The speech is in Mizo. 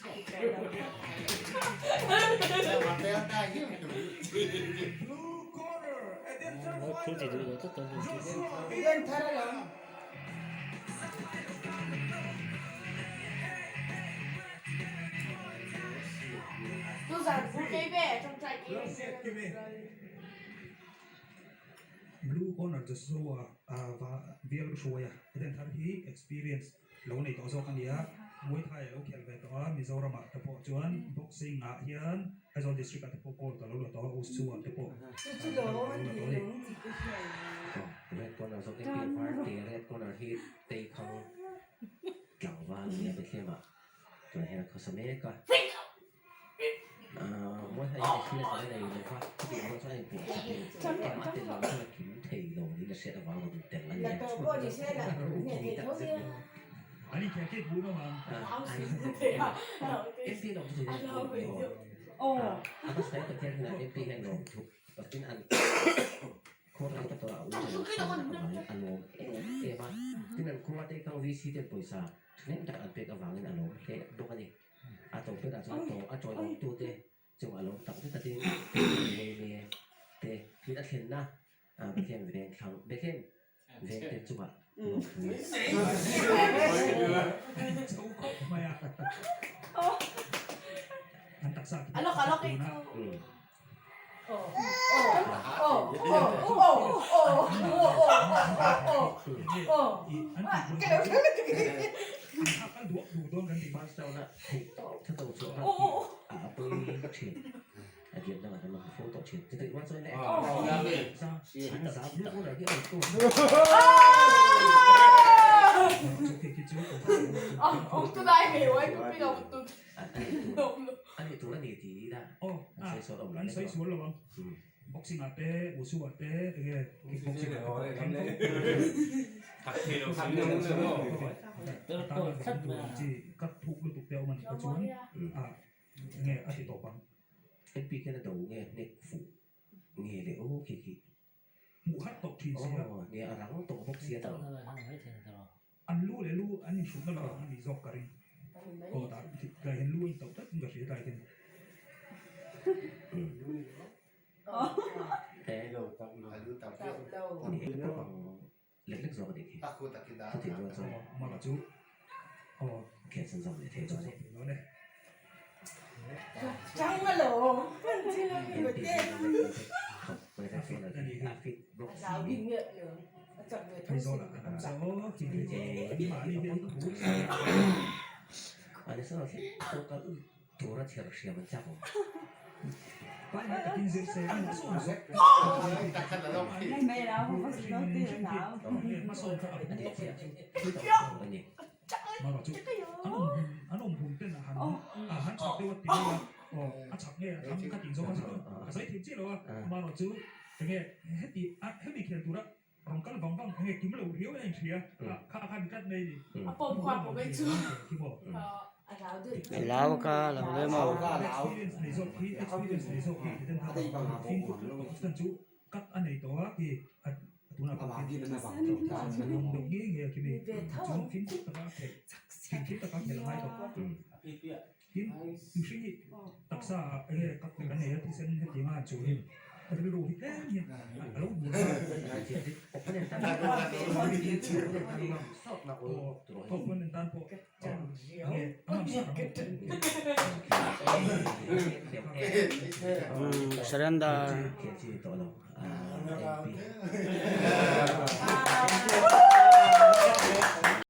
Thil ti duh lo tlat a ni. Blue corner Joshua bial hruai a Eden thar hi experience lo nei tawh zawk a ni a, Muay Thai a lo khelh ve tawh a, Mizoram ah te pawh chuan boxing ah hian Aizawl district ah te pawh gold a lo la tawh a, Wushu ah te pawh gold a lo la tawh a ni. Red corner zawk MP Varte red corner hi Teikhang tlangval a nia Bethlehem ah tunah hian a khawsa mek a. Muay Thai hian experience a la nei lo va, chutih rual chuan a inpuah chak in ram a tel lo chuan a kim thei lo niin a hriat avang rawn tel a ni a. MP lawm chu thei a hmasa in Pathian hnenah MP hian lawm thu patin an khua rei ta tawh a u hian avangin a lawm em em a, tin an khua te kang VC ten pawisa thahnem tak an pek avangin a lawm hle bawk a ni. A tawp berah chuan tawng a tawihawmtute chung a lawm tak zet takin Ngei nge te thil a thlenna Bethlehem veng thlang Bethlehem veng te chungah lawmthu An sawi sual lo ang. Boxing ah te, wushu ah te, enge kickboxing ah te pawh a thleng fo. A tan a ang chi cut thuk lutuk te a awm a nih kha chuan enge a ti tawp ang. MP khian a do nge hnek fuh nge le aw khi khi. Hmuh har tawp thin sia. Aw nia a rang tawh bawk sia tawh. An lu leh lu an inhrutna lo ang a nih zawk ka ring. Aw dah tlai hian lu a intauh tlat in ka hria tlai hian. Lek lek zawk a nih khi. Chutih rual chuan Mala chu aw khian san zawk leh thei dawn e. Dawn e. Aizawl ah kan awm sa aw khi khi mahni hi an thu Ani saw thleng pawh kal tura chher hriam an chak awm. Pangngai takin zir se a hmasawn zawk hmasawn kha a a ni. Mara chu an awm hun an awm hun ten a han a han chak deuh a ti mai a aw a chak nge a thang kha tih zawk a a sawi thei chiah lo a mara chu enge heti a hemi khel tura Rawn kal vang vang enge kim lo riau in a inhria a, kha kha ni tlat mai ni. A pawm kha pawm mai chu. A lau ka lo le maw. Experience nei zawk khi experience nei zawk khi ten kha fimkhur tlat tawh chuan chu cut a nei tawh a khi a tunah pawh khian lung deuh nge nge a khi mi chuan fimkhur taka theih fimkhur taka khelh a ngai tawh. Tin, mihring hi taksa ah enge cut kan nei a, thisen hetiang a han chu hi rilru hi tlem hian a lo bur a. Opponent tan pawh enge a ngam sak ang. Surrender.